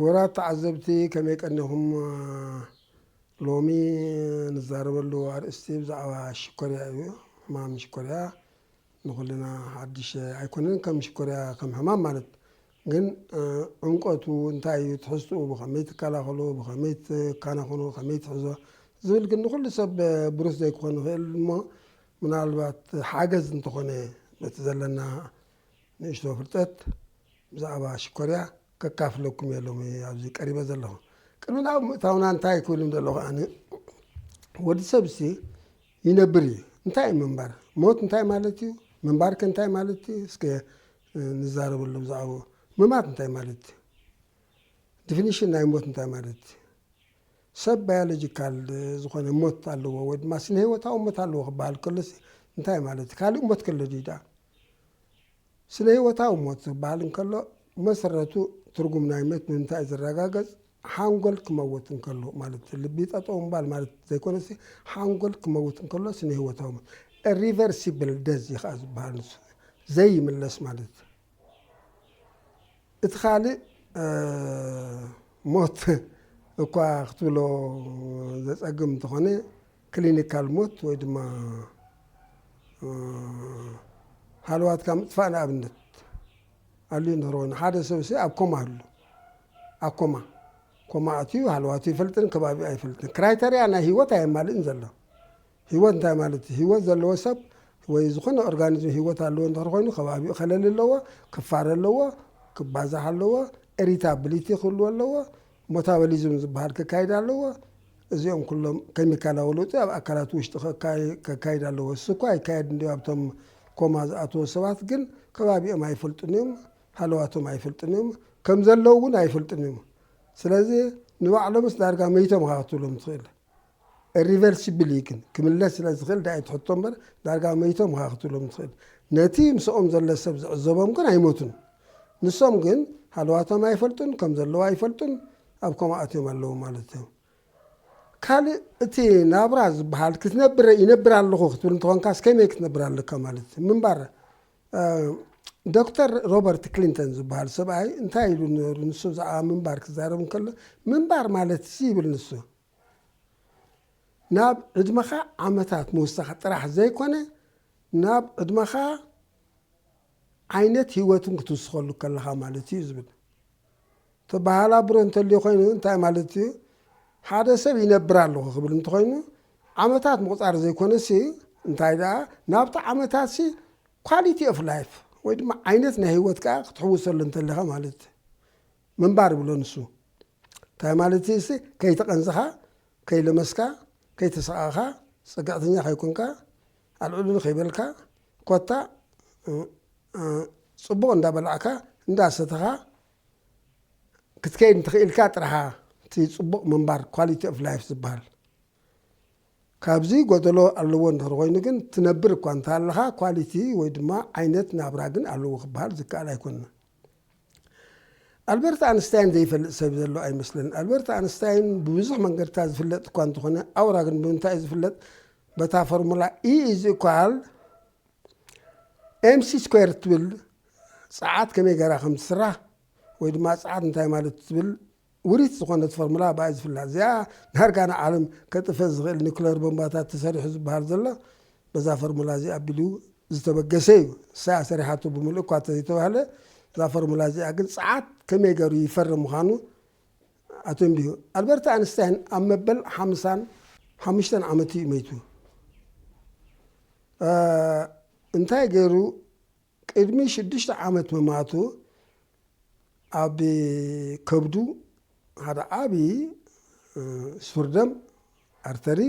ክቡራት ተዓዘብቲ፣ ከመይ ቀኒኹም? ሎሚ ንዛረበሉ ኣርእስቲ ብዛዕባ ሽኮርያ እዩ። ሕማም ሽኮርያ ንኹልና ሓድሽ ኣይኮነን፣ ከም ሽኮርያ ከም ሕማም ማለት ግን፣ እ፣ ዕምቆቱ እንታይ እዩ፣ ትሕዝትኡ ብኸመይ ትከላኸሉ፣ ብኸመይ ትከናኸኑ፣ ከመይ ትሕዞ ዝብል ግን ንኹሉ ሰብ ብሩህ ዘይክኾን ይኽእል እሞ፣ ምናልባት ሓገዝ እንተኾነ በቲ ዘለና ንእሽቶ ፍልጠት ብዛዕባ ሽኮርያ ከካፍለኩም እየ ሎሚ ኣብዚ ቀሪበ ዘለኹ። ቅድሚ ናብ ምእታውና እንታይ ክብል ዘለኹ ኣነ፣ ወዲ ሰብሲ ይነብር እዩ። እንታይ እዩ ምንባር? ሞት እንታይ ማለት እዩ? ምንባር ከ እንታይ ማለት እዩ? እስከ፣ እ፣ ንዛረበሉ ብዛዕባኡ። ምማት እንታይ ማለት እዩ? ዲፊኒሽን ናይ ሞት እንታይ ማለት እዩ? ሰብ ባዮሎጂካል ዝኾነ ሞት ኣለዎ ወይ ድማ ስነ ህይወታዊ ሞት ኣለዎ ክበሃል ከሎስ እንታይ ማለት እዩ? ካልእ ሞት ከሎ ድዩ ደኣ? ስነ ህይወታዊ ሞት ዝበሃል እንከሎ መሰረቱ ትርጉም ናይ ሞት ንምንታይ እዩ ዝረጋገጽ? ሓንጎል ክመውት እንከሎ ማለት እዩ። ልቢ ጠጠው ምባል ማለት ዘይኮነሲ ሓንጎል ክመውት እንከሎ ስነ ህይወታዊ ሞት። ሪቨርሲብል ደዝ እዩ ከዓ ዝበሃል ንሱ። ዘይምለስ ማለት እዩ። እቲ ካልእ፣ እ፣ ሞት እኳ ክትብሎ ዘጸግም እንተኾነ፣ ክሊኒካል ሞት ወይ ድማ፣ እ፣ ሃለዋትካ ምጥፋእ ንኣብነት ኣልዩ እንድሕር ኮይኑ፣ ሓደ ሰብ ሲ ኣብ ኮማ ኣሎ። ኣብ ኮማ፣ ኮማ ኣትዩ ሃለዋቱ ይፈልጥን ከባቢኡ ኣይፈልጥን። ክራይተርያ ናይ ህይወት ኣየማልእን ዘሎ። ህይወት እንታይ ማለት እዩ? ህይወት ዘለዎ ሰብ ወይ ዝኾነ ኦርጋኒዝም ህይወት ኣለዎ እንድሕር ኮይኑ፣ ከባቢኡ ከለሊ ኣለዎ፣ ክፋረ ኣለዎ፣ ክባዛሕ ኣለዎ፣ ኢሪታብሊቲ ክህልዎ ኣለዎ፣ ሞታቦሊዝም ዝበሃል ክካይድ ኣለዎ። እዚኦም ኩሎም ኬሚካላዊ ለውጢ ኣብ ኣካላት ውሽጢ ከካይ-፣ ከካይድ ኣለዎ። እሱ እኳ ይካየድ እንድዩ ኣብቶም ኮማ ዝኣተዉ ሰባት፣ ግን ከባቢኦም ኣይፈልጡን እዮም፣ ሃለዋቶም ኣይፈልጡን እዮም፣ ከም ዘለዉ እውን ኣይፈልጡን እዮም። ስለዚ ንባዕሎምስ ዳርጋ መይቶም ኢኻ ክትብሎም ትኽእል። ሪቨርሲብል እዩ ግን፣ ክምለስ ስለ ዝኽእል ዳኣ እዩ ትሕቶ እምበር፣ ዳርጋ መይቶም ኢኻ ክትብሎም ትኽእል። ነቲ ምስኦም ዘሎ ሰብ ዝዕዘቦም ግን ኣይሞቱን። ንሶም ግን ሃለዋቶም ኣይፈልጡን፣ ከም ዘለዉ ኣይፈልጡን፣ ኣብ ኮማ ኣትዮም ኣለዉ ማለት እዩ። ካልእ እቲ ናብራ ዝበሃል ክትነብር፣ ይነብር ኣለኹ ክትብል እንተኾንካስ ከመይ ክትነብር ኣለካ ማለት እዩ? ምንባር፣ እ፣ ዶክተር ሮበርት ክሊንተን ዝበሃል ሰብኣይ እንታይ ኢሉ ነይሩ? ንሱ ብዛዕባ ምንባር ክዛረብ እንከሎ፣ ምንባር ማለት እዚ ይብል ንሱ፣ ናብ ዕድመኻ ዓመታት ምውሳኽ ጥራሕ ዘይኮነ፣ ናብ ዕድመኻ ዓይነት ህይወትን ክትውስኸሉ ከለኻ ማለት እዩ ዝብል። ተበሃላብሮ እንተልዩ ኮይኑ እንታይ ማለት እዩ? ሓደ ሰብ ይነብር ኣለኹ ክብል እንተኾይኑ፣ ዓመታት ምቑጻር ዘይኮነሲ፣ እንታይ ደኣ፣ ናብቲ ዓመታትሲ ኳሊቲ ኦፍ ላይፍ ወይ ድማ ዓይነት ናይ ህይወት ከኣ ክትሕውሰሉ እንተለኻ ማለት እዩ። ምንባር ይብሎ ንሱ። እንታይ ማለት እዩ? እሲ ከይተቐንዝኻ፣ ከይለመስካ፣ ከይተሰቓቕኻ፣ ጽግዕተኛ ከይኮንካ፣ ኣልዕሉሉ ከይበልካ፣ ኮታ፣ እ፣ እ፣ ጽቡቕ እንዳበላዕካ፣ እንዳሰተኻ ክትከይድ እንተኽኢልካ ጥራሓ እቲ ጽቡቕ ምንባር፣ ኳሊቲ ኦፍ ላይፍ ዝበሃል። ካብዚ ጎደሎ ኣለዎ እንድሕር ኮይኑ ግን፣ ትነብር እኳ እንተሃለኻ፣ ኳሊቲ ወይ ድማ ዓይነት ናብራ ግን ኣለዎ ክበሃል ዝከኣል ኣይኮነን። ኣልበርት ኣንስታይን ዘይፈልጥ ሰብ ዘሎ ኣይመስለንን። ኣልበርት ኣንስታይን ብብዙሕ መንገድታት ዝፍለጥ እኳ እንተኾነ፣ ኣውራ ግን ብምንታይ እዩ ዝፍለጥ? በታ ፎርሙላ E is equal ኤም ሲ ስኩዌር ትብል ጸዓት ከመይ ገይራ ከም ትስራሕ ወይ ድማ ጸዓት እንታይ ማለት ትብል ውሪት ዝኾነት ፎርሙላ ብኣ እዩ ዝፍለጥ። እዚኣ ዳርጋ ንዓለም ከጥፍእ ዝኽእል ኒኩለር ቦምባታት ተሰሪሑ ዝበሃል ዘሎ በዛ ፎርሙላ እዚኣ ኣቢሉ ዝተበገሰ እዩ። እሳ እያ ሰሪሓቶ ብምልኡ እኳ እንተዘይተባህለ፣ እዛ ፎርሙላ እዚኣ ግን ጸዓት ከመይ ገይሩ ይፈሪ ምዃኑ ኣተንቢሁ። ኣልበርት ኣንስታይን ኣብ መበል ሓምሳን ሓሙሽተን ዓመቱ እዩ መይቱ። እ፣ እንታይ ገይሩ? ቅድሚ ሽዱሽተ ዓመት ምማቱ ኣብ ከብዱ ሓደ ዓቢ፣ እ፣ ሱር ደም፣ ኣርተሪ፣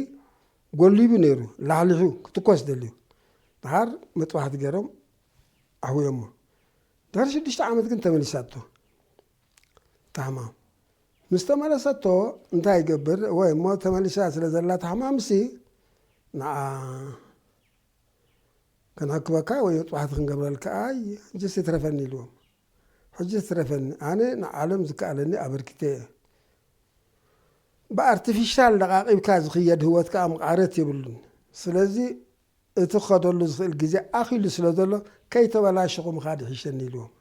ጎሊቡ ነይሩ። ላሕሊሑ ክትኮስ ደልዩ። ደሓር መጥባሕቲ ገይሮም ኣሕውዮሞ። ድሕሪ ሽዱሽተ ዓመት ግን ተመሊሳቶ እታ ሕማም። ምስ ተመለሰቶ እንታይ ይገብር? ወይ እሞ ተመሊሳ ስለ ዘላ እታ ሕማምሲ፣ ንዓ ከነሕክመካ ወይ መጥባሕቲ ክንገብረልካ፣ ኣይ፣ ሕጅስ ይትረፈኒ ኢልዎም። ሕጅስ ትረፈኒ፣ ኣነ ንዓለም ዝከኣለኒ ኣበርኪተ እየ። ብኣርቲፊሻል ለቓቒብካ ዝኽየድ ህይወት ከኣ ምቓረት የብሉን። ስለዚ እቲ ክኸደሉ ዝኽእል ግዜ ኣኺሉ ስለ ዘሎ፣ ከይተበላሸኹ ምኻድ ይሕሸኒ ኢልዎም።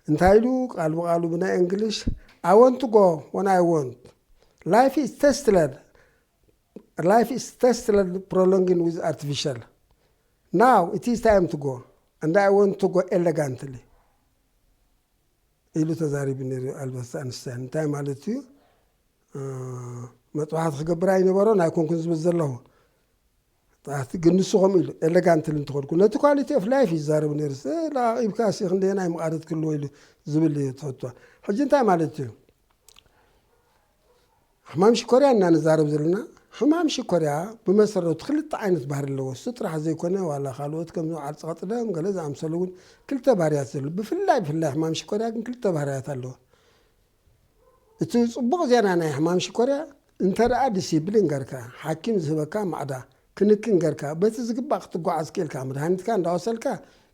እንታይ ኢሉ ቃል ብቃሉ ብናይ እንግሊሽ? I want to go when I want. Life is tasteless. Life is tasteless prolonging with artificial. Now it is time to go and I want to go elegantly ኢሉ ተዛሪቡ ነይሩ ኣልበርት ኣንስታይን። እንታይ ማለት እዩ? መጥባሕቲ ክገብር ኣይነበሮን ኣይኮንኩን ዝብል ዘለኹ። ግን ንሱ ከምኡ ኢሉ ኤሌጋንትሊ እንተኾንኩ ነቲ ኳሊቲ ኦፍ ላይፍ ይዛረብ ነይሩ። ለኣቂብካ ሲ ክንደየናይ መቓረት ክህልዎ ኢሉ ዝብል እዩ ትሕቶ። ሕጂ እንታይ ማለት እዩ? ሕማም ሽኮርያ እና ንዛረብ ዘለና። ሕማም ሽኮርያ ብመሰረቱ ክልተ ዓይነት ባህሪ ኣለዎ። እሱ ጥራሕ ዘይኮነ ዋላ ካልኦት ከም ዓርፂ ቀጥደም ገለ ዝኣምሰሉ እውን ክልተ ባህርያት ዘሎ። ብፍላይ ብፍላይ ሕማም ሽኮርያ ግን ክልተ ባህርያት ኣለዎ። እቲ ፅቡቕ ዜና ናይ ሕማም ሽኮርያ እንተ ደኣ ዲሲፕሊን ገርካ ሓኪም ዝህበካ ማዕዳ ክንክን ገርካ በቲ ዝግባእ ክትጓዓዝ ክኢልካ መድሃኒትካ እንዳወሰልካ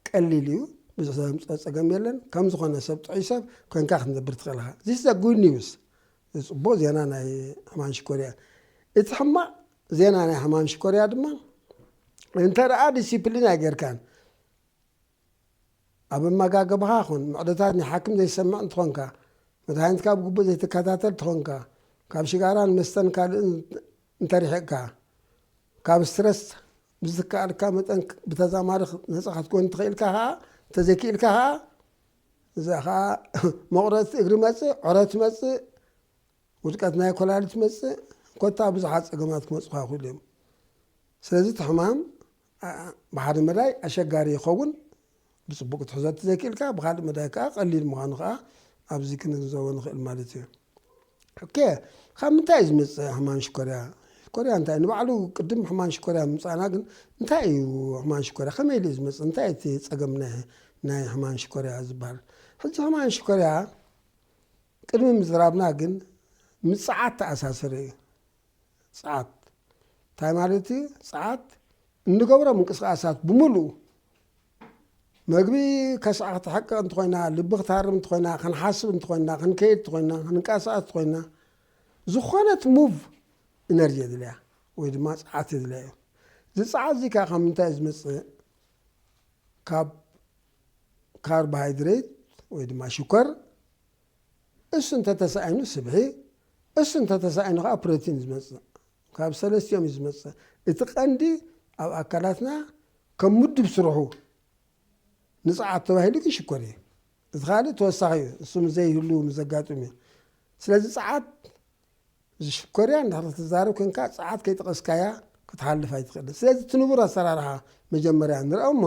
ቀሊል እዩ። ብዙሕ ዘምፅኦ ፀገም የለን። ከም ዝኾነ ሰብ ጥዑይ ሰብ ኮንካ ክትነብር ትኽእል ኢኻ። This is a good news። እዚ ፅቡቕ ዜና ናይ ሕማም ሽኮርያ። እቲ ሕማቕ ዜና ናይ ሕማም ሽኮርያ ድማ እንተ ደኣ ዲሲፕሊን ኣይገርካን ኣብ ኣመጋግባኻ ኹን ምዕዶታት ናይ ሓኪም ዘይሰምዕ እንተኾንካ፣ መድሃኒትካ ብግቡእ ዘይትከታተል እንተኾንካ፣ ካብ ሽጋራን መስተን ካልእን እንተርሒቕካ፣ ካብ ስትረስ ብዝከኣልካ መጠን ብተዛማዲ ነፃ ክትኮን ትኽእልካ ኸዓ እንተዘይክኢልካ ኸዓ እዛ ኸዓ መቑረፅቲ እግሪ መፅእ፣ ዕረት መፅእ፣ ውድቀት ናይ ኮላሊት መፅእ፣ ኮታ ብዙሓት ፀገማት ክመፁኻ ይኽእሉ እዮም። ስለዚ እቲ ሕማም ብሓደ መዳይ ኣሸጋሪ ይኸውን፣ ብፅቡቅ ክትሕዞ ዘይክእልካ፣ ብካልእ መዳይ ከዓ ቀሊል ምዃኑ ከዓ ኣብዚ ክንግንዘቦ ንኽእል ማለት እዩ። ኦኬ፣ ካብ ምንታይ እዩ ዝመፅእ ሕማም ሽኮርያ? ሽኮርያ እንታይ ንባዕሉ ቅድም ሕማም ሽኮርያ ምምፃእና ግን እንታይ እዩ ሕማም ሽኮርያ? ከመይ ኢሉ እዩ ዝመፅእ? እንታይ እቲ ፀገም ናይ ናይ ሕማም ሽኮርያ ዝበሃል? ሕጂ ሕማም ሽኮርያ ቅድሚ ምዝራብና ግን ምፅዓት ተኣሳሰረ እዩ። ፀዓት እንታይ ማለት እዩ? ፀዓት እንገብሮ ምንቅስቃሳት ብምሉኡ መግቢ ከስዓ ክትሕቀቕ እንተኮይና፣ ልቢ ክትሃርም እንተኮይና፣ ክንሓስብ እንተኮይና፣ ክንከይድ እንተኮይና፣ ክንንቀሳቀስ እንተኮይና፣ ዝኾነት ሙቭ ኢነርጂ የድልያ ወይ ድማ ፀዓት የድልያ እዩ። እዚ ፀዓት እዚ ከዓ ካብ ምንታይ እዩ ዝመፅእ? ካብ ካርቦሃይድሬት ወይ ድማ ሽኮር፣ እሱ እንተተሳኢኑ ስብሒ፣ እሱ እንተተሳኢኑ ከዓ ፕሮቲን ዝመፅእ፣ ካብ ሰለስቲኦም እዩ ዝመፅእ። እቲ ቀንዲ ኣብ ኣካላትና ከም ምዱብ ስርሑ ንፀዓት ተባሂሉ ግን ሽኮር እዩ። እቲ ካልእ ተወሳኺ እዩ፣ እሱ ምስ ዘይህሉ ምስ ዘጋጥም እዩ። ስለዚ ፀዓት እዚ ሽኮርያ እንድሕር ክትዛረብ ኮንካ ፀዓት ከይጠቐስካያ ክትሓልፍ ኣይትኽእልን። ስለዚ እቲ ንቡር ኣሰራርሓ መጀመርያ ንርኣ እሞ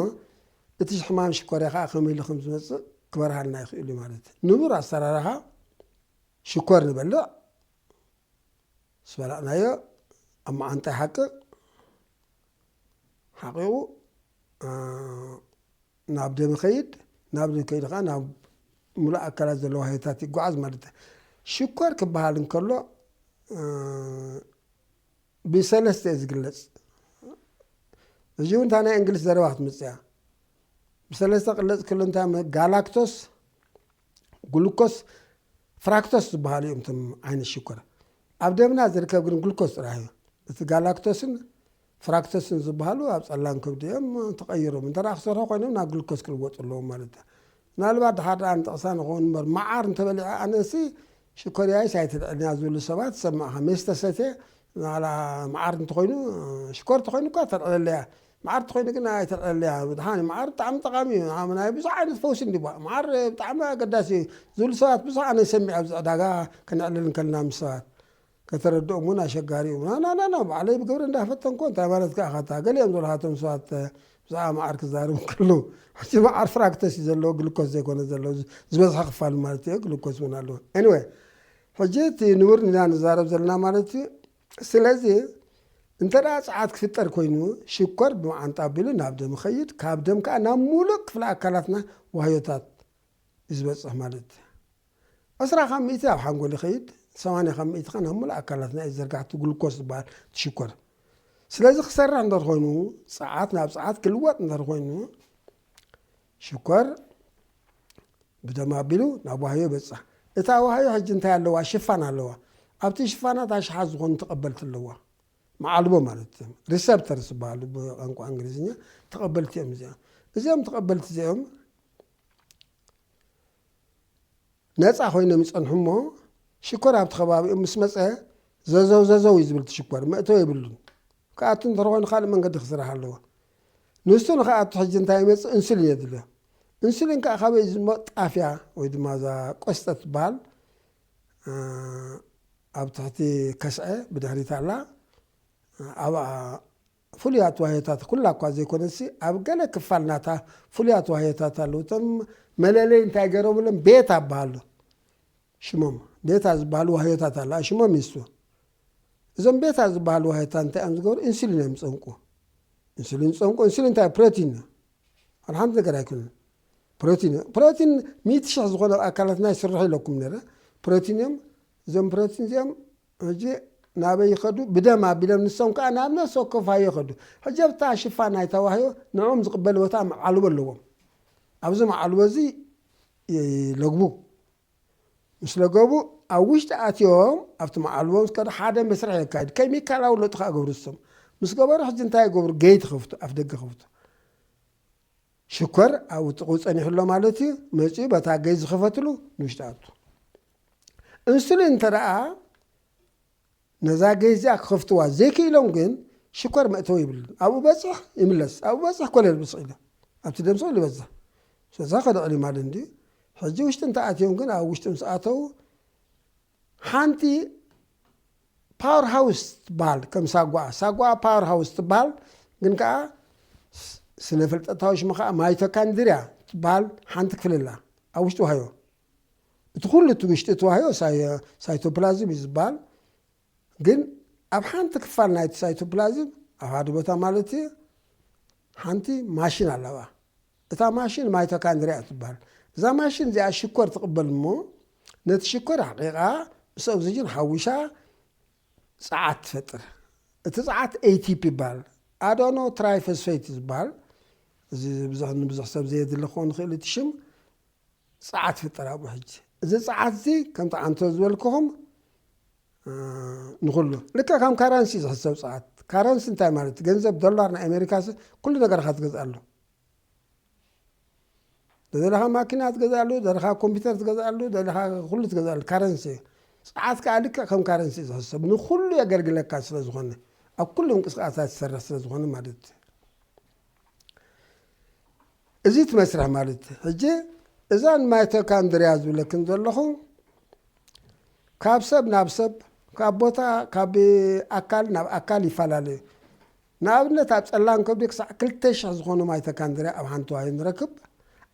እቲ ሕማም ሽኮርያ ከዓ ከመይ ኢሉ ከም ዝመፅእ ክበርሃልና ይኽእል እዩ ማለት እዩ። ንቡር ኣሰራርሓ ሽኮር ንበልዕ፣ ምስ በላዕናዮ ኣብ መዓንጣ ይሓቅቕ፣ ሓቂቑ ናብ ደም ይኸይድ፣ ናብ ደም ከይዱ ከዓ ናብ ሙሉእ ኣካላት ዘለዎ ሃይታት ይጓዓዝ ማለት እዩ። ሽኮር ክበሃል እንከሎ ብሰለስተ እዩ ዝግለፅ። እዚ እውን እታ ናይ እንግሊዝ ዘረባ ክትምፅእ እያ። ብሰለስተ ክግለፅ ከሎ እንታይ ማለት? ጋላክቶስ፣ ግሉኮስ፣ ፍራክቶስ ዝበሃሉ እዮም እቶም ዓይነት ሽኮር። ኣብ ደምና ዝርከብ ግን ግሉኮስ ጥራሕ እዩ። እቲ ጋላክቶስን ፍራክቶስን ዝበሃሉ ኣብ ፀላም ከብዲ እዮም ተቐይሮም። እንተ ደኣ ክሰርሑ ኮይኖም ናብ ግሉኮስ ክልወጡ ኣለዎም ማለት እዩ። ምናልባት ድሓር ደኣ ንጠቕሳ ንኸውን እምበር፣ መዓር እንተበሊዐ ኣነሲ ሽኮርያይስ ኣይተልዕልና ዝብሉ ሰባት ትሰምዕ። ካብ መስተ ሰትየ፣ ናላ መዓር እንተኾይኑ፣ ሽኮር እንተኾይኑ እኳ ተልዕለለያ። መዓር እንተኾይኑ ግን ኣይተልዕለለያ። ብድሓን መዓር ብጣዕሚ ጠቓሚ እዩ። ኣብ ናይ ብዙሕ ዓይነት ፈውሲ እንዲባ። መዓር ብጣዕሚ ኣገዳሲ እዩ ዝብሉ ሰባት ብዙሕ ኣነ ይሰምዕ ኣብዚ ዕዳጋ ከነዕልል እንከለና ምስ ሰባት። ከተረድኦም እውን ኣሸጋሪ እዩ። ና፣ ና፣ ና፣ ና፣ ባዕለይ ብግብሪ እንዳፈተንኩ እንታይ ማለት ከኣ ካታ ገሊኦም ዘለኻቶም ሰባት፣ እ፣ ብዛዕባ መዓር ክዛረቡ ከለዉ፣ ሕጂ መዓር ፍራክተስ እዩ ዘለዎ፣ ግሉኮስ ዘይኮነ ዘለዎ፣ ዝ-፣ ዝበዝሐ ክፋል ማለት እዩ፣ ግሉኮስ እውን ኣለዎ። ኤኒወይ፣ ሕጂ እቲ ንቡር ኢና ንዛረብ ዘለና ማለት እዩ። ስለዚ እንተ ደኣ ጸዓት ክፍጠር ኮይኑ፣ ሽኮር ብመዓንጣ ኣቢሉ ናብ ደም ይኸይድ፣ ካብ ደም ከኣ ናብ ሙሉእ ክፍለ ኣካላትና ዋህዮታት እዩ ዝበጽሕ ማለት እዩ። ዕስራ ካብ ሚእቲ ኣብ ሓንጎል ይኸይድ፣ ሰማንያ ካብ ሚእቲ ከኣ ናብ ሙሉእ ኣካላትና እዩ ዝዝርጋሕ፣ እቲ ግሉኮስ ዝበሃል እቲ ሽኮር። ስለዚ ክሰርሕ እንድሕር ኮይኑ፣ ጸዓት ናብ ጸዓት ክልወጥ እንድሕር ኮይኑ፣ ሽኮር ብደም ኣቢሉ ናብ ዋህዮ ይበጽሕ። እታ ዋህዮ ሕጂ እንታይ ኣለዋ? ሽፋን ኣለዋ። ኣብቲ ሽፋና እታ ሽሓት ዝኾኑ ተቐበልቲ ኣለዋ። መዓልቦ ማለት እዮም። ሪሰፕተርስ ዝበሃሉ ብቋንቋ እንግሊዝኛ ተቐበልቲ እዮም እዚኦም። እዚኦም ተቐበልቲ እዚኦም ነፃ ኮይኖም ይፀንሑ እሞ ሽኮር ኣብቲ ከባቢኦም ምስ መፀ ዘዘው ዘዘው እዩ ዝብል። እቲ ሽኮር መእተዊ የብሉን። ክኣቱ እንተኾይኑ ካልእ መንገዲ ክስራሕ ኣለዎ። ንሱ ንክኣቱ ሕጂ እንታይ ይመፅእ? ኢንሱሊን የድልዮ። ኢንሱሊን ከዓ ካበይ ዝመ ጣፍያ ወይ ድማ እዛ ቆስጠ ትበሃል ኣብ ትሕቲ ከስዐ ብድሕሪት ኣላ። ኣብኣ ፍሉያት ዋህዮታት ኩላ እኳ ዘይኮነሲ ኣብ ገለ ክፋል ናታ ፍሉያት ዋህዮታት ኣለዉ። እቶም መለለይ እንታይ ገይሮምሎም? ቤታ ዝበሃሉ ሽሞም ቤታ ዝበሃሉ ዋህዮታት ኣለዋ። ሽሞም ይሱ እዞም ቤታ ዝበሃሉ ዋህዮታት እንታይ እዮም ዝገብሩ? ኢንሱሊን እዮም ዝፀንቁ። ኢንሱሊን ዝፀንቁ። ኢንሱሊን እንታይ? ፕሮቲን እዩ። ኣል ሓንቲ ነገር ኣይኮነን። ፕሮቲን እዩ። ፕሮቲን ሚእቲ ሽሕ ዝኾነ ኣካላትና ይስርሑ ኢለኩም ነረ። ፕሮቲን እዮም። እዞም ፕሮቲን እዚኦም ሕጂ ናበይ ይኸዱ? ብደም ኣቢሎም ንሶም ከዓ ናብ ነፍሲ ወከፍ ዋህዮ ይኸዱ። ሕጂ ኣብታ ሽፋን ናይታ ዋህዮ ንዕኦም ዝቕበል ቦታ መዓልቦ ኣለዎም። ኣብዚ መዓልቦ እዚ ይለግቡ። ምስ ለገቡ ኣብ ውሽጢ ኣትዮም ኣብቲ መዓልቦ ምስ ከዱ ሓደ መስርሕ የካይዱ። ኬሚካላዊ ለውጢ ከዓ ገብሩ ንሶም። ምስ ገበሩ ሕጂ እንታይ ይገብሩ? ገይት ይኸፍቱ፣ ኣፍ ደገ ይኸፍቱ። ሽኮር ኣብኡ ጥቕኡ ፀኒሑ ኣሎ ማለት እዩ። መፂኡ በታ ገይት ዝኸፈትሉ ንውሽጢ ኣቱ። ኢንሱሊን እንተ ደኣ ነዛ ገይት እዚኣ ክኸፍትዋ ዘይክኢሎም ግን ሽኮር መእተዊ ይብሉን። ኣብኡ በፅሕ ይምለስ፣ ኣብኡ በፅሕ ኮለል ብስቕ ኢለ ኣብቲ ደም ስቕ ኢሉ ይበዝሕ። ስለዛ ከደቕሊ ማለት እንድዩ። ሕጂ ውሽጢ እንተኣትዮም ግን ኣብ ውሽጢ ምስ ኣተዉ ሓንቲ ፓወር ሃውስ ትበሃል፣ ከም ሳጓ። ሳጓ ፓወር ሃውስ ትበሃል፣ ግን ከኣ ስ-፣ ስነ ፍልጠታዊ ሽሙ ከኣ ማይቶካንድርያ ትበሃል ሓንቲ ክፍሊ ኣላ ኣብ ውሽጢ ዋህዮ። እቲ ኩሉ እቲ ውሽጢ እቲ ዋህዮ ሳይ-፣ ሳይቶፕላዝም እዩ ዝበሃል። ግን ኣብ ሓንቲ ክፋል ናይቲ ሳይቶፕላዝም፣ ኣብ ሓደ ቦታ ማለት እዩ፣ ሓንቲ ማሽን ኣለዋ። እታ ማሽን ማይቶካንድርያ ትበሃል። እዛ ማሽን እዚኣ ሽኮር ትቕበል እሞ፣ ነቲ ሽኮር ኣሕቂቓ ምስ ኦክሲጅን ሓዊሻ ጸዓት ትፈጥር። እቲ ጸዓት ኤ ቲ ፒ ይበሃል። ኣዶኖ ትራይፎስፌት ዝበሃል። እዚ ብዙሕ፣ ንብዙሕ ሰብ ዘየድሊ ክኸውን ይኽእል እቲ ሽም። ጸዓት ይፍጠር ኣብኡ ሕጂ። እዚ ጸዓት እዚ ከምቲ ኣንቶ ዝበልክኹም፣ እ፣ ንኹሉ ልክዕ ከም ካረንሲ ዝሕሰብ ጸዓት። ካረንሲ እንታይ ማለት? ገንዘብ ዶላር ናይ ኣሜሪካ ሲ ኩሉ ነገርካ ትገዝኣሉ። ደለኻ ማኪና ትገዝኣሉ፣ ደለኻ ኮምፒውተር ትገዝኣሉ፣ ደለኻ ኩሉ ትገዝኣሉ። ካረንሲ እዩ። ጸዓት ከኣ ልክዕ ከም ካረንሲ እዩ ዝሕሰብ። ንኹሉ የገልግለካ ስለ ዝኾነ፣ ኣብ ኩሉ ምንቅስቃሳት ዝሰርሕ ስለ ዝኾነ ማለት እዩ። እዚ እቲ መስርሕ ማለት እዩ። ሕጂ እዛ ንማይቶካንድርያ ዝብለክን ዘለኹ ካብ ሰብ ናብ ሰብ፣ ካብ ቦታ፣ ካብ ኣካል ናብ ኣካል ይፈላለ እዩ። ንኣብነት ኣብ ጸላም ከብዲ ክሳዕ ክልተ ሽሕ ዝኾኑ ማይቶካንድርያ ኣብ ሓንቲ ዋህዮ ንረክብ።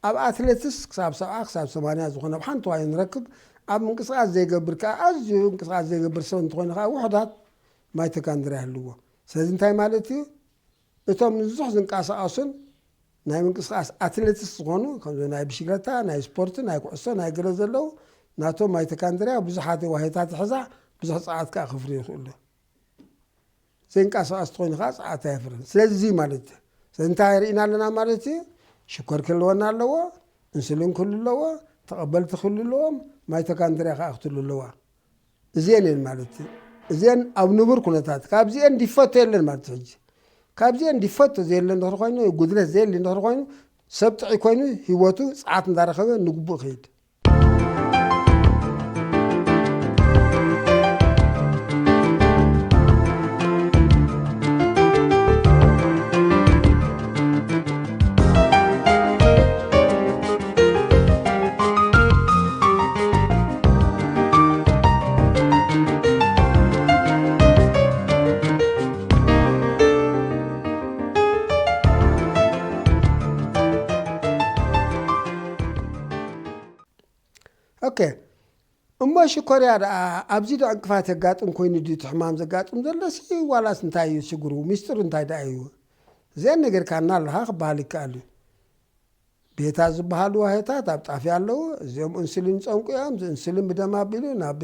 ኣብ ኣትሌትስ ክሳብ ሰብዓ ክሳብ ሰማንያ ዝኾነ ኣብ ሓንቲ ዋህዮ ንረክብ። ኣብ ምንቅስቃስ ዘይገብር ከኣ ኣዝዩ ምንቅስቃስ ዘይገብር ሰብ እንተኾይኑ ከኣ ውሑዳት ማይቶካንድርያ ይህልዎ። ስለዚ እንታይ ማለት እዩ? እቶም ብዙሕ ዝንቀሳቐሱን ናይ ምንቅስቃስ ኣትሌትስ ዝኾኑ፣ ከምዚ ናይ ብሽክለታ፣ ናይ ስፖርት፣ ናይ ኩዕሶ፣ ናይ ገለ ዘለዉ፣ ናቶም ማይቶካንድርያ ብዙሓት ዋህዮታት ይሕዛ፣ ብዙሕ ጸዓት ከኣ ከፍርዩ ይኽእሉ። ዘይንቀሳቐስ ተኾይኑ ከኣ ጸዓት ኣየፍርን። ስለዚ ማለት እዩ። ስለዚ እንታይ ርኢና ኣለና ማለት እዩ? ሽኮር ክህልወና ኣለዎ፣ ኢንሱሊን ክህሉ ኣለዎ፣ ተቐበልቲ ክህሉ ኣለዎም፣ ማይቶካንድርያ ከኣ ክትህሉ ኣለዋ። እዚአን እየን ማለት እዩ። እዚአን ኣብ ንቡር ኩነታት፣ ካብዚአን ዲፈቶ የለን ማለት እዩ። ሕጂ ካብዚአን ዲፈቶ ዘየለ እንድሕር ኮይኑ፣ ጉድለት ዘየለ እንድሕር ኮይኑ፣ ሰብ ጥዑይ ኮይኑ፣ ህይወቱ ጸዓት እንዳረኸበ ንግቡእ ይኸይድ። ኦኬ፣ እሞ ሽኮርያ ደኣ ኣብዚ ዶ ዕንቅፋት የጋጥም ኮይኑ ድዩ እቲ ሕማም ዘጋጥም ዘሎሲ፣ ዋላስ እንታይ እዩ ሽግሩ? ሚስጥሩ እንታይ ደኣ እዩ? እዚአን ነጊርካና ኣለኻ ክበሃል ይከኣል እዩ። ቤታ ዝበሃሉ ዋህዮታት ኣብ ጣፍያ ኣለዉ። እዚኦም ኢንሱሊን ይጸንቁ እዮም። እዚ ኢንሱሊን ብደም ኣቢሉ ናብ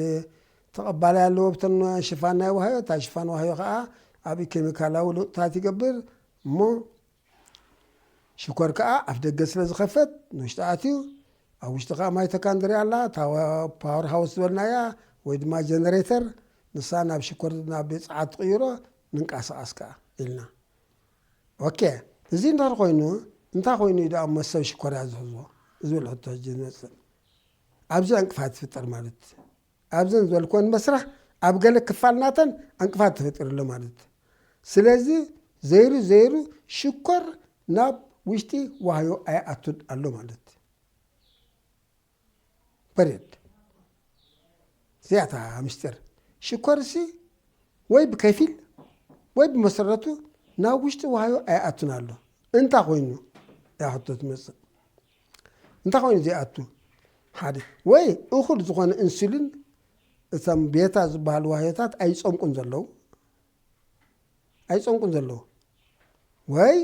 ተቐባላይ ኣለዎ፣ ብተን ሽፋን ናይ ዋህዮ። እታ ሽፋን ዋህዮ ከኣ ኣብ ኬሚካላዊ ለውጥታት ይገብር እሞ ሽኮር ከኣ ኣፍ ደገ ስለ ዝኸፈት ንውሽጢ ኣትዩ፣ ኣብ ውሽጢ ከኣ ማይቶካንድርያ ኣላ፣ እታ ፓወር ሃውስ ዝበልናያ ወይ ድማ ጀነሬተር፣ ንሳ ናብ ሽኮር ናብ ጸዓት ትቕይሮ፣ ንንቀሳቐስ ከኣ ኢልና። ኦኬ፣ እዚ እንድሕር ኮይኑ፣ እንታይ ኮይኑ እዩ ደኣ እሞ ሰብ ሽኮርያ ዝሕዞ? ዝብል ሕቶ ሕጂ ዝመጽእ። ኣብዚ ዕንቅፋት ይፍጠር ማለት። ኣብዘን ዝበልክወን መስርሕ ኣብ ገለ ክፋል ናተን ዕንቅፋት ተፈጢሩ ኣሎ ማለት። ስለዚ ዘይሩ ዘይሩ ሽኮር ናብ ውሽጢ ዋህዮ ኣይኣቱን ኣሎ ማለት። በሬድ እዚኣታ ምስጢር ሽኮርሲ ወይ ብከፊል ወይ ብመሰረቱ ናብ ውሽጢ ዋህዮ ኣይኣቱን ኣሎ። እንታይ ኮይኑ? ያ ሕቶ ትመጽእ። እንታይ ኮይኑ ዘይኣቱ? ሓደ ወይ እኹል ዝኾነ ኢንሱሊን እቶም ቤታ ዝበሃሉ ዋህዮታት ኣይጸምቁን ዘለዉ ኣይጸምቁን ዘለዉ ወይ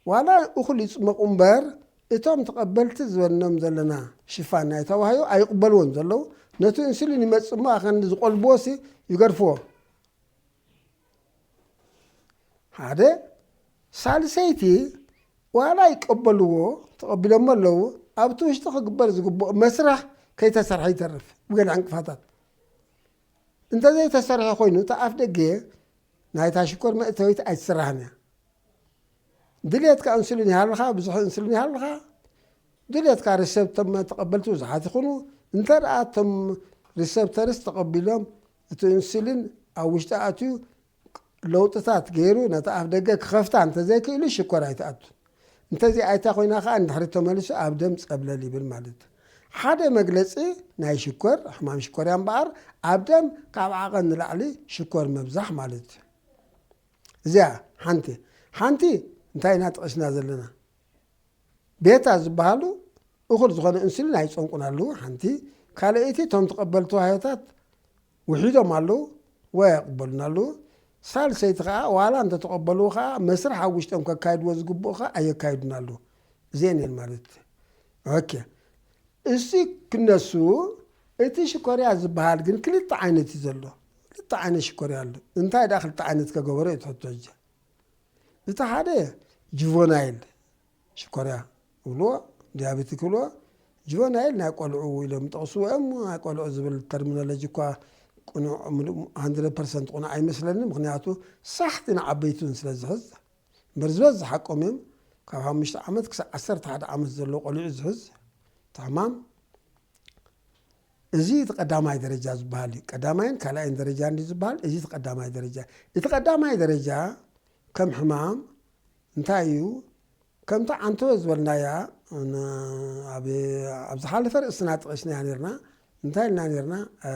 ዋላ እኹል ይጽመቑ እምበር እቶም ተቐበልቲ ዝበልኖም ዘለና ሽፋን ናይ ተዋህዮ ኣይቕበልዎን ዘለዉ። ነቲ ኢንሱሊን ይመጽእ እሞ ኣኸንዲ ዝቆልብዎ ሲ ይገድፍዎ። ሓደ ሳልሰይቲ ዋላ ይቀበልዎ ተቐቢሎሞ ኣለዉ። ኣብቲ ውሽጢ ክግበር ዝግብኦ መስርሕ ከይተሰርሐ ይተርፍ ብገለ ዕንቅፋታት። እንተዘይተሰርሐ ኮይኑ እቲ ኣፍ ደገ ናይታ ሽኮር መእተዊት ኣይትስራሕን እያ። ድልየትካ ኢንሱሊን ይሃልኻ፣ ብዙሕ ኢንሱሊን ይሃልኻ። ድልየትካ ሪሰፕተር ተቐበልቲ ብዙሓት ይኹኑ። እንተ ደኣ እቶም ሪሰፕተርስ ተቐቢሎም እቲ ኢንሱሊን ኣብ ውሽጢ ኣትዩ ለውጥታት ገይሩ ነቲ ኣፍ ደገ ክኸፍታ እንተዘይክእሉ ሽኮር ኣይትኣቱን። እንተዚኣይታ ኮይና ከኣ ንድሕሪት ተመሊሱ ኣብ ደም ጸብለል ይብል ማለት እዩ። ሓደ መግለጺ ናይ ሽኮር ሕማም ሽኮር እያ እምበኣር ኣብ ደም ካብ ዓቐን ንላዕሊ ሽኮር ምብዛሕ ማለት እዩ። እዚኣ ሓንቲ ሓንቲ እንታይ ኢና ጠቒስና ዘለና? ቤታ ዝበሃሉ እኹል ዝኾነ ኢንሱሊን ኣይጸንቁን ኣለዉ። ሓንቲ ካልኣይቲ እቶም ተቐበልቲ ዋህዮታት ውሒዶም ኣለዉ ወይ ኣይቕበሉን ኣለዉ። ሳልሰይቲ ከዓ ዋላ እንተተቐበልዎ ከዓ መስርሕ ኣብ ውሽጦም ከካይድዎ ዝግብኡ ከዓ ኣየካይዱን ኣለዉ። እዚአን እየን ማለት እዩ። ኦኬ፣ እሱ ክነሱ እቲ ሽኮርያ ዝበሃል ግን ክልተ ዓይነት እዩ ዘሎ። ክልተ ዓይነት ሽኮርያ ኣሎ። እንታይ ደኣ ክልተ ዓይነት ከገበሮ እዩ ትሕቶ እጃ? እቲ ሓደ ጁቨናይል ሽኮርያ ይብልዎ፣ ዲያቤቲክ ይብልዎ። ጁቨናይል ናይ ቆልዑ ኢሎም ይጠቕስዎ እዮም። ናይ ቆልዑ ዝብል ተርሚኖሎጂ እኳ ቅኑዕ፣ ምሉእ፣ ሃንድረድ ፐርሰንት ቅኑዕ ኣይመስለኒ። ምኽንያቱ ሳሕቲ ንዓበይቲ እውን ስለ ዝሕዝ። እምበር ዝበዝሕ ሓቆም እዮም። ካብ ሓሙሽተ ዓመት ክሳብ ዓሰርተ ሓደ ዓመት ዘሎ ቆልዑ ዝሕዝ እቲ ሕማም። እዚ እቲ ቀዳማይ ደረጃ ዝበሃል እዩ። ቀዳማይን ካልኣይን ደረጃ እንዲ ዝበሃል፣ እዚ እቲ ቀዳማይ ደረጃ። እቲ ቀዳማይ ደረጃ ከም ሕማም እንታይ እዩ? ከምቲ ዓንተወ ዝበልናያ፣ ን-፣ ኣብ፣ ኣብ ዝሓለፈ ርእስና ጠቒስናያ ነርና። እንታይ ኢልና ነርና? እ፣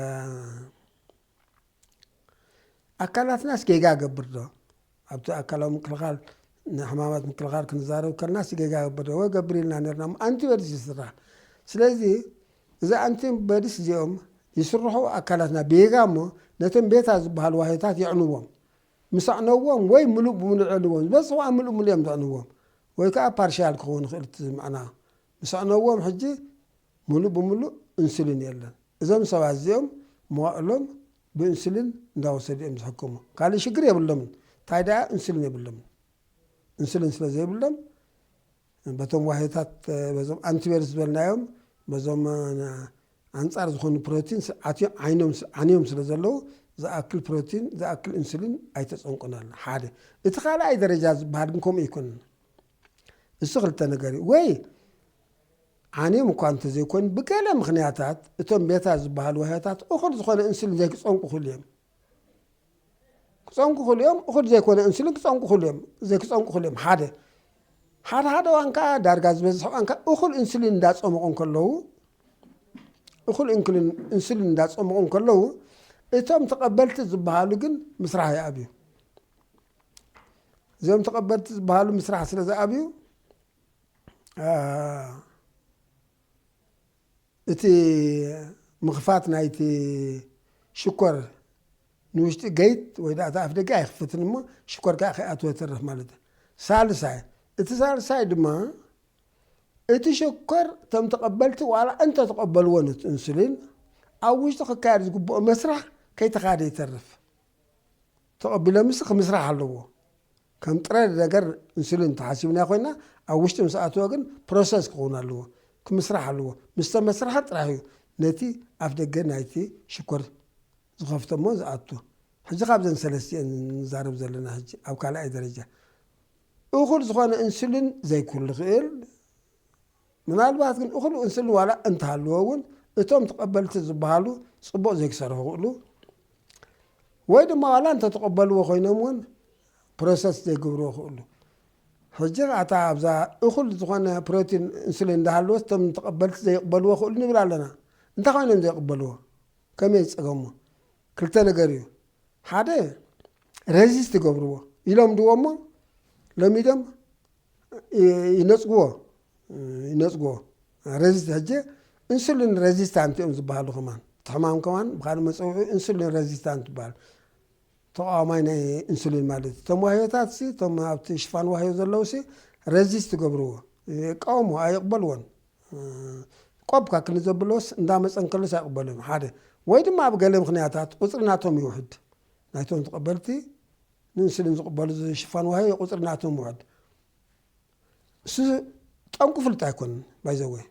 ኣካላትናስ ጌጋ ገብር ዶ? ኣብቲ ኣካላዊ ምክልኻል፣ ንሕማማት ምክልኻል ክንዛረብ ከለናስ ጌጋ ገብር ዶ? ወይ ገብር ኢልና ነርና። ኣንቲበዲስ ይስራሕ። ስለዚ እዚ ኣንቲበዲስ እዚኦም ይስርሑ ኣካላትና ብጌጋ እሞ ነቶም ቤታ ዝበሃሉ ዋህዮታት የዕንዎም። ምስ ኣዕነዎም ወይ ምሉእ ብምሉእ የዕንዎም። ዝበዝሑ ከዓ ምሉእ ምሉእ እዮም ዘዕንዎም። ወይ ከዓ ፓርሻል ክኸውን ይኽእል እቲ ምዕናው። ምስ ኣዕነዎም ሕጂ ምሉእ ብምሉእ ኢንሱሊን የለን። እዞም ሰባት እዚኦም መዋእሎም ብኢንሱሊን እንዳወሰዱ እዮም ዝሕከሙ። ካልእ ሽግር የብሎምን። እንታይ ደኣ ኢንሱሊን የብሎምን። ኢንሱሊን ስለ ዘይብሎም በቶም ዋህዮታት፣ በዞም ኣንቲበርስ ዝበልናዮም፣ በዞም፣ እ፣ ኣንጻር ዝኾኑ ፕሮቲን ስ-፣ ዓትዮ-፣ ዓይኖም ስ-፣ ዓንዮም ስለ ዘለዉ ዝኣክል ፕሮቲን፣ ዝኣክል ኢንሱሊን ኣይተጸንቁን ኣሎ። ሓደ። እቲ ካልኣይ ደረጃ ዝበሃል ግን ከምኡ ኣይኮነን። እሱ ክልተ ነገር እዩ። ወይ ዓንዮም እኳ እንተዘይኮኑ፣ ብገለ ምኽንያታት እቶም ቤታ ዝበሃሉ ዋህዮታት እኹል ዝኾነ ኢንሱሊን ዘይክጸንቁ ክህሉ እዮም። ክጸንቁ ክህሉ እዮም፣ እኹል ዘይኮነ ኢንሱሊን ክጸንቁ ክህሉ እዮም፣ ዘይክጸንቁ ክህሉ እዮም። ሓደ። ሓደ ሓደ እዋን ከኣ፣ ዳርጋ ዝበዝሕ እዋን ከኣ እኹል ኢንሱሊን እንዳጸመቑ እንከለዉ፣ እኹል ኢንኩሊን-፣ ኢንሱሊን እንዳጸመቑ እንከለዉ፣ እቶም ተቐበልቲ ዝበሃሉ ግን ምስራሕ ይኣብዩ። እዚኦም ተቐበልቲ ዝበሃሉ ምስራሕ ስለ ዝኣብዩ፣ አ፣ እቲ ምኽፋት ናይቲ ሽኮር ንውሽጢ ገይት ወይ ደኣ እቲ ኣፍ ደገ ኣይኽፍትን እሞ ሽኮር ከኣ ከይኣትዎ ይተርፍ ማለት እዩ። ሳልሳይ፣ እቲ ሳልሳይ ድማ እቲ ሽኮር እቶም ተቐበልቲ ዋላ እንተተቐበልዎ ነቲ ኢንሱሊን ኣብ ውሽጢ ክካየድ ዝግብኦ መስርሕ ከይተኻየደ ይተርፍ። ተቐቢሎምስ ክምስራሕ ኣለዎ። ከም ጥረ ነገር ኢንሱሊን ተሓሲብና ኮይና ኣብ ውሽጢ ምስ ኣተወ ግን ፕሮሰስ ክኸውን ኣለዎ። ክምስራሕ ኣለዎ። ምስ ተመስርሐ ጥራሕ እዩ ነቲ ኣፍ ደገ ናይቲ ሽኮር ዝኸፍቶ እሞ ዝኣቱ። ሕጂ ካብዘን ሰለስቲአን ንዛረብ ዘለና ሕጂ ኣብ ካልኣይ ደረጃ። እኹል ዝኾነ ኢንሱሊን ዘይክህሉ ይኽእል። ምናልባት ግን እኹል ኢንሱሊን ዋላ እንተሃለወ እውን እቶም ተቐበልቲ ዝበሃሉ ጽቡቕ ዘይክሰርሑ ክእሉ፣ ወይ ድማ ዋላ እንተተቐበልዎ ኮይኖም እውን ፕሮሰስ ዘይገብርዎ ክእሉ። ሕጂ ኣታ ኣብዛ እኹል ዝኾነ ፕሮቲን ኢንሱሊን እንዳሃለወ እቶም ተቐበልቲ ዘይቕበልዎ ክእሉ ንብል ኣለና። እንታይ ኮይኖም ዘይቕበልዎ? ከመይ ዝጸገሙ? ክልተ ነገር እዩ። ሓደ፣ ረዚስት ይገብርዎ። ኢሎም ድዎ እሞ ለሚዶም ይ-፣ ይነጽግዎ፣ ይነጽግዎ። ረዚስት፣ ሕጂ ኢንሱሊን ረዚስታንት እዮም ዝበሃሉ ከማን። እቲ ሕማም ከማን ብኻልእ መጸውዒ ኢንሱሊን ረዚስታንት ይበሃል። ተቃዋማይ ናይ ኢንሱሊን ማለት እዩ። እቶም ዋህዮታት ሲ፣ እቶም ኣብቲ ሽፋን ዋህዮ ዘለዉ ሲ፣ ረዚስት ይገብርዎ። ይቃወሙ፣ ኣይቕበልዎን። ቆብ ካክል ዘብሎስ እንዳመጸን ከሎስ ኣይቕበሉን። ሓደ፣ ወይ ድማ ኣብ ገለ ምኽንያታት ቁጽሪ ናቶም ይውሕድ። ናይቶም ተቐበልቲ ንኢንሱሊን ዝቕበሉ ሽፋን ዋህዮ ቁጽሪ ናቶም ይውሕድ። እሱ ጠንቁ ፍልጥ ኣይኮንን፣ ባይዘወይ።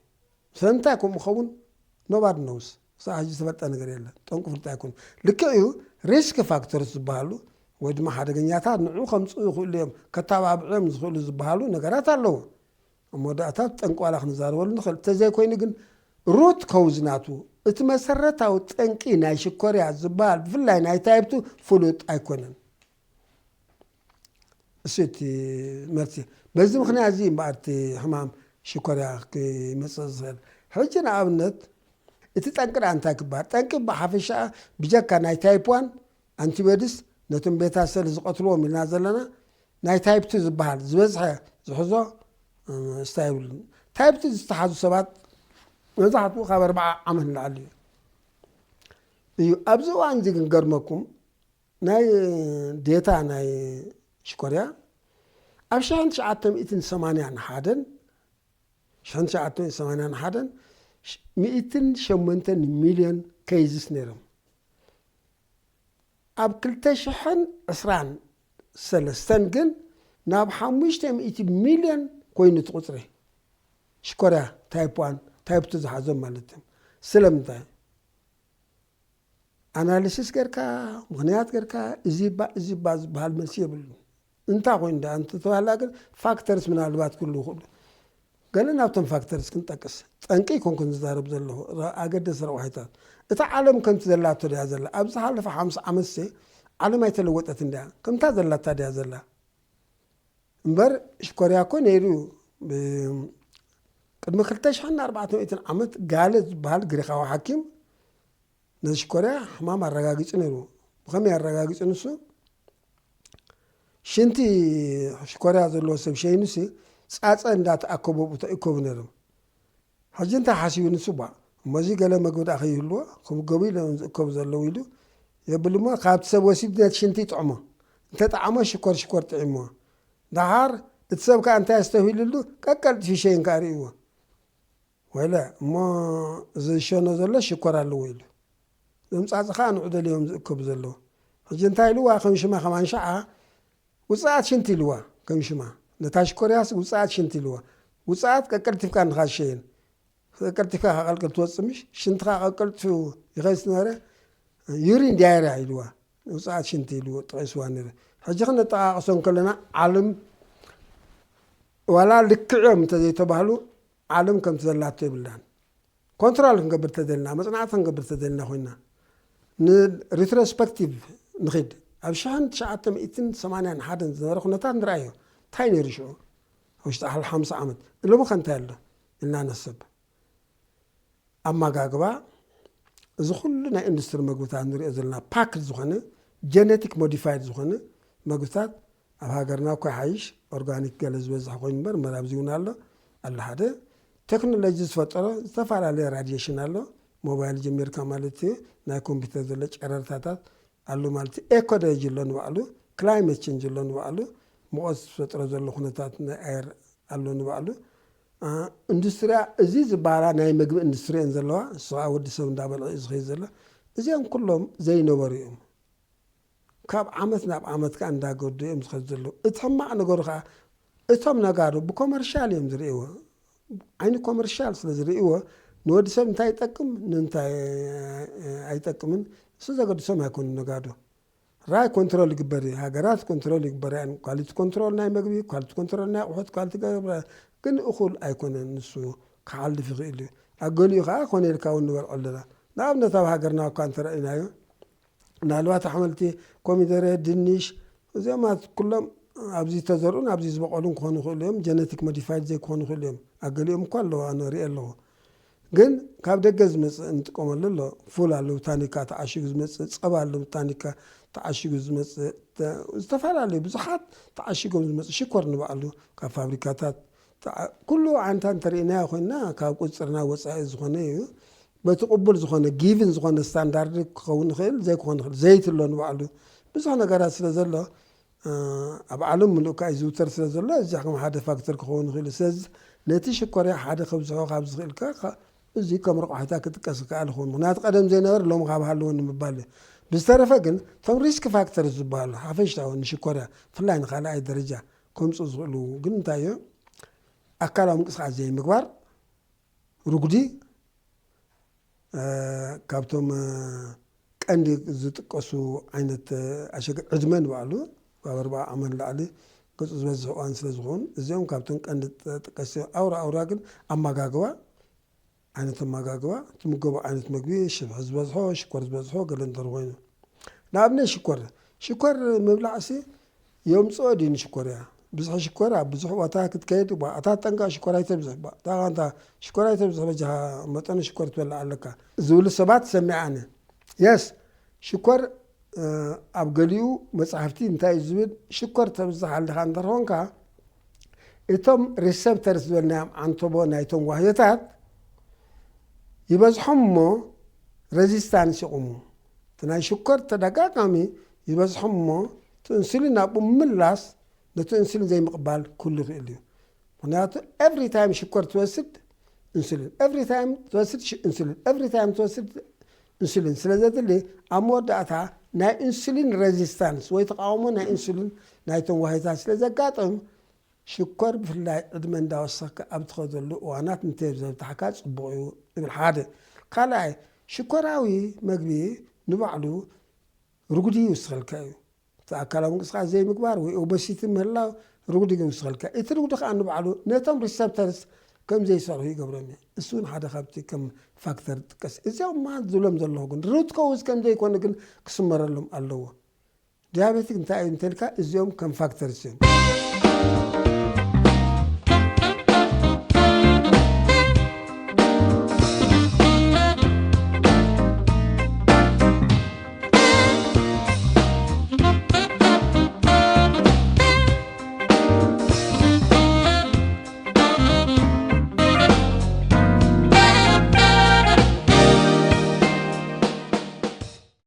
ስለምንታይ ከምኡ ኸውን? ኖባዲ ኖውስ። ክሳብ ሕጂ ዝተፈልጠ ነገር የለን። ጠንቁ ፍልጥ ኣይኮንን። ልክዕ እዩ፣ ሪስክ ፋክተርስ ዝበሃሉ ወይ ድማ ሓደገኛታት ንዑ ከምጽኡ ይኽእሉ እዮም፣ ከተባብዕዮም ዝኽእሉ ዝበሃሉ ነገራት ኣለዉ። ኣብ መወዳእታ ጠንቂ ዋላ ክንዛረበሉ ንኽእል። እንተዘይኮይኑ ግን ሩት ኮውዝ ናቱ፣ እቲ መሰረታዊ ጠንቂ ናይ ሽኮርያ ዝበሃል ብፍላይ ናይ ታይፕ ቱ ፍሉጥ ኣይኮነን። እሱ እቲ መልሲ። በዚ ምኽንያት እዚ እምበኣር እቲ ሕማም ሽኮርያ ክመጽእ ዝኽእል። ሕጂ ንኣብነት እቲ ጠንቂ ደኣ እንታይ ክበሃል? ጠንቂ ብሓፈሻ ብጀካ ናይ ታይፕ ዋን ኣንቲቦዲስ ነቶም ቤታ ሰል ዝቐትልዎም ኢልና ዘለና ናይ ታይፕ ቱ ዝበሃል ዝበዝሐ ዝሕዞ፣ እ፣ ስታይ ይብሉ። ታይፕ ቱ ዝተሓዙ ሰባት መብዛሕትኡ ካብ ኣርብዓ ዓመት ንላዕሊ እዩ። እዩ። ኣብዚ እዋን እዚ ግን ገርመኩም ናይ ዴታ ናይ ሽኮርያ ኣብ ሽሕን ትሽዓተ ሚእትን ሰማንያን ሓደን፣ ሽሕን ትሽዓተ ሚእትን ሰማንያን ሓደን፣ ሽ-፣ ሚእትን ሸሞንተን ሚልዮን ኬዝስ ነይሮም። ኣብ ክልተ ሽሕን ዕስራን ሰለስተን ግን ናብ ሓሙሽተ ሚእቲ ሚልዮን ኮይኑ እቲ ቁጽሪ። ሽኮርያ ታይፕ ዋን፣ ታይፕ ቱ ዝሓዞም ማለት እዮም። ስለምንታይ? ኣናሊሲስ ጌርካ፣ ምኽንያት ጌርካ፣ እዚ እባ፣ እዚ እባ ዝበሃል መልሲ የብሉን። እንታይ ኮይኑ ደኣ እንተተባህላ ግን ፋክተርስ ምናልባት ክህልዉ ይኽእሉ። ገለ ናብቶም ፋክተርስ ክንጠቅስ። ጠንቂ ኣይኮንኩን ዝዛረብ ዘለኹ፣ ረ-፣ ኣገደሲ ረቋሒታት። እታ ዓለም ከምቲ ዘላቶ ድያ ዘላ? ኣብ ዝሓለፈ ሓምሳ ዓመትሲ ዓለም ኣይተለወጠትን ድያ? ከምታ ዘላታ ድያ ዘላ? እምበር ሽኮርያ እኮ ነይሩ እዩ። ብ-፣ ቅድሚ ክልተ ሽሕን ኣርባዕተ ሚእትን ዓመት ጋለ ዝበሃል ግሪኻዊ ሓኪም ነዚ ሽኮርያ ሕማም ኣረጋጊጹ ነይሩ። ብኸመይ ኣረጋጊጹ ንሱ? ሽንቲ ሽኮርያ ዘለዎ ሰብ ሸይኑሲ ጻጸ እንዳተኣከቦ ብኡ ተእከቡ ነይሮም። ሕጂ እንታይ ሓሲቡ ንሱ? ቧ፣ እሞዚ ገለ መግቢ ደኣ ከይህልዎ ክምገቡ ኢሎም ዝእከቡ ዘለዉ ኢሉ የብል እሞ፣ ካብቲ ሰብ ወሲዱ ነቲ ሽንቲ ይጥዕሞ። እንተጠዓሞ ሽኮር ሽኮር ጥዒሞ። ደሓር እቲ ሰብ ከኣ እንታይ ኣስተብሂልሉ? ቀቀልጢፉ ሸይን ከኣ ርእይዎ። ወይለ፣ እሞ እዚ ዝሸኖ ዘሎ ሽኮር ኣለዎ ኢሉ። ዘምጻጽ ከኣ ንዑ ደልዮም ዝእከቡ ዘለዉ። ሕጂ እንታይ ኢልዋ? ከም ሽማ ከማን ሸዓ ውጽኣት ሽንቲ ኢልዋ። ከም ሽማ ነታ ሽኮርያስ ውጽኣት ሽንቲ ኢልዋ። ውጽኣት ቀቀልጢፍካ እንድኻ ትሸይን። ቀቀልጢፍካ ካብ ቀልቅል ትወጽእ ምሽ? ሽንትኻ ቀቀልጢፉ ይኸይድ ዝነበረ ዩሪን ዳየርያ ኢልዋ። ውጽኣት ሽንቲ ኢልዎ ጠቒስዋ ነይሩ። ሕጂ ክነጠቓቕሶ እንከለና ዓለም ዋላ ልክዕ እዮም እንተዘይተባህሉ ዓለም ከምቲ ዘላቶ የብላን። ኮንትሮል ክንገብር ተደልና፣ መጽናዕቲ ክንገብር ተደልና ኮይና፣ ንሪትሮስፐክቲቭ ንኺድ። ኣብ ሽሕን ትሽዓተ ሚእትን ሰማንያን ሓደን ዝነበረ ኩነታት ንርኣዮ። እንታይ ነይሩ ሽዑ? ኣብ ውሽጢ ሓል ሓምሳ ዓመት። እሎሚ ከ እንታይ ኣሎ? ኢልና ነሰብ። ኣመጋግባ፣ እዚ ኩሉ ናይ ኢንዱስትሪ መግብታት ንሪኦ ዘለና ፓክድ ዝኾነ፣ ጀነቲክ ሞዲፋይድ ዝኾነ መግብታት ኣብ ሃገርና እኳ ይሓይሽ፣ ኦርጋኒክ ገለ ዝበዝሕ ኮይኑ እምበር፣ እምበር ኣብዚ እውን ኣሎ። ኣሎ ሓደ ቴክኖሎጂ ዝፈጠሮ ዝተፈላለየ ራዲዬሽን ኣሎ። ሞባይል ጀሚርካ ማለት እዩ፣ ናይ ኮምፒውተር ዘሎ ጨረርታታት ኣሎ ማለት እዩ። ኤኮሎጂ ኣሎ ንባዕሉ፣ ክላይመት ቼንጅ ኣሎ ንባዕሉ፣ ሙቐት ዝፈጥሮ ዘሎ ኩነታት ናይ ኣየር ኣሎ ንባዕሉ። አ፣ ኢንዱስትሪያ፣ እዚ ዝበሃላ ናይ ምግቢ ኢንዱስትሪ እየን ዘለዋ። እሱ ከዓ ወዲ ሰብ እንዳበልዐ እዩ ዝኸይድ ዘሎ። እዚኦም ኩሎም ዘይነበሩ እዮም። ካብ ዓመት ናብ ዓመት ከዓ እንዳገዱ እዮም ዝኸዱ ዘለዉ። እቲ ሕማቕ ነገሩ ከዓ እቶም ነጋዶ ብኮመርሻል እዮም ዝርእይዎ። ዓይኒ ኮመርሻል ስለ ዝርእይዎ ንወዲ ሰብ እንታይ ይጠቅም፣ ንምንታይ ኣይጠቅምን፣ እሱ ዘገድሶም ኣይኮኑን ነጋዶ። ራይ ኮንትሮል ይግበር እዩ። ሃገራት ኮንትሮል ይግበር እየን። ኳሊቲ ኮንትሮል ናይ መግቢ፣ ኳሊቲ ኮንትሮል ናይ ኣቑሑት፣ ኳሊቲ ገበረ። ግን እኹል ኣይኮነን ንሱ ክሓልፍ ይኽእል እዩ። ኣብ ገሊኡ ከዓ ኮነ ኢልካ እውን ንበልዖ ኣለና። ንኣብነት ኣብ ሃገርና እኳ እንተረኢናዮ፣ ምናልባት ኣሕመልቲ፣ ኮሚደረ፣ ድንሽ፣ እዚኦም ኩሎም ኣብዚ ዝተዘርኡን ኣብዚ ዝበቐሉን ክኾኑ ይኽእሉ እዮም። ጀነቲክ ሞዲፋይድ ዘይክኾኑ ይኽእሉ እዮም። ኣብ ገሊኦም እኳ ኣለዎ፣ ኣነ ሪኤ ኣለኹ። ግን ካብ ደገ ዝመፅእ እንጥቀመሉ ኣሎ። ፉል ኣሎ ብታኒካ ተዓሺጉ ዝመፅእ፣ ፀባ ኣሎ ብታኒካ ተዓሺጉ ዝመፅእ፣ ተ- ዝተፈላለዩ ብዙሓት ተዓሺጎም ዝመፅእ ሽኮር ንባዕሉ ካብ ፋብሪካታት ተዓ- ኩሉ ዓይነታት እንተርኢናዮ ኮይንና ካብ ቁፅፅርና ወፃኢ ዝኾነ እዩ። በቲ ቅቡል ዝኾነ ጊቭን ዝኾነ ስታንዳርድ ክኸውን ይኽእል ዘይክኾን ይኽእል፣ ዘይት ኣሎ ንባዕሉ ብዙሕ ነገራት ስለ ዘሎ ኣብ ዓለም ምሉእ ከዓ ይዝውተር ስለ ዘሎ እዚ ከም ሓደ ፋክተር ክኸውን ይኽእል። ስለዚ ነቲ ሽኮርያ ሓደ ከብዝሖ ካብ ዝኽእል ከ እዚ ከም ረቋሒታ ክጥቀስ ይከኣል ይኸውን። ምክንያቱ ቀደም ዘይነበረ ሎም ካብ ሃለዎ ንምባል እዩ። ብዝተረፈ ግን እቶም ሪስክ ፋክተር ዝበሃሉ ሓፈሽታዊ ንሽኮርያ ብፍላይ ንካልኣይ ደረጃ ከምፁ ዝኽእሉ ግን እንታይ እዮም? ኣካላዊ ምንቅስቃስ ዘይምግባር፣ ርጉዲ፣ ካብቶም ቀንዲ ዝጥቀሱ ዓይነት ኣሸግ ዕድመ ንባዕሉ ካብ ኣርባዓ ዓመት ንላዕሊ ገፁ ዝበዝሕ እዋን ስለ ዝኸውን እዚኦም ካብቶም ቀንዲ ጠቀስቲ። ኣውራ ኣውራ ግን ኣመጋግባ፣ ዓይነት ኣመጋግባ፣ ትምገቦ ዓይነት መግቢ፣ ሽብሒ ዝበዝሖ፣ ሽኮር ዝበዝሖ ገለ እንተር ኮይኑ። ንኣብነት ሽኮር፣ ሽኮር ምብላዕሲ የምፅኦ ድዩ ንሽኮር እያ? ብዙሕ ሽኮር ኣብ ብዙሕ ቦታ ክትከይድ እባ፣ እታ ጠንቃ ሽኮር ኣይተብዝሕ እባ፣ እታ ጋንታ ሽኮር ኣይተብዝሕ በጃኻ መጠኑ ሽኮር ትበልዕ ኣለካ ዝብሉ ሰባት ሰሚዐ ኣነ። የስ ሽኮር ኣብ ገሊኡ መፅሓፍቲ እንታይ እዩ ዝብል ሽኮር ተብዝሕ ኣለካ እንተርኾንካ እቶም ሪሰፕተርስ ዝበልናዮም ዓንተቦ ናይቶም ዋህዮታት ይበዝሖም እሞ ሬዚስታንስ ይቑሙ። እቲ ናይ ሽኮር ተደጋጋሚ ይበዝሖም እሞ እቲ ኢንሱሊን ናብኡ ምምላስ ነቲ ኢንሱሊን ዘይምቕባል ክህሉ ይኽእል እዩ። ምክንያቱ ኤቭሪ ታይም ሽኮር ትወስድ ኢንሱሊን፣ ኤቭሪ ታይም ትወስድ ኢንሱሊን፣ ኤቭሪ ታይም ትወስድ ኢንሱሊን ስለ ዘድሊ ኣብ መወዳእታ ናይ ኢንሱሊን ሬዚስታንስ ወይ ተቃውሞ ናይ ኢንሱሊን ናይቶም ዋህዮታት ስለ ዘጋጥም ሽኮር ብፍላይ ዕድመ እንዳወሰኽካ ኣብ ትኸደሉ እዋናት እንተዘብታሕካ ፅቡቕ እዩ እብል ሓደ። ካልኣይ ሽኮራዊ መግቢ ንባዕሉ ርጉዲ ይውስኸልካ እዩ። እቲ ኣካላዊ ምንቅስቃስ ዘይምግባር ወይ ኦበሲቲ ምህላው ርጉዲ ይውስኸልካ። እቲ ርጉዲ ከዓ ንባዕሉ ነቶም ሪሰፕተርስ ከም ዘይሰርሑ ይገብሮም እዩ። እሱ እውን ሓደ ካብቲ ከም ፋክተር ጥቀስ። እዚኦም ማ ዝብሎም ዘለኹ ግን ሩት ኮውዝ ከም ዘይኮነ ግን ክስመረሎም ኣለዎ። ዲያቤቲክ እንታይ እዩ እንተልካ እዚኦም ከም ፋክተርስ እዮም።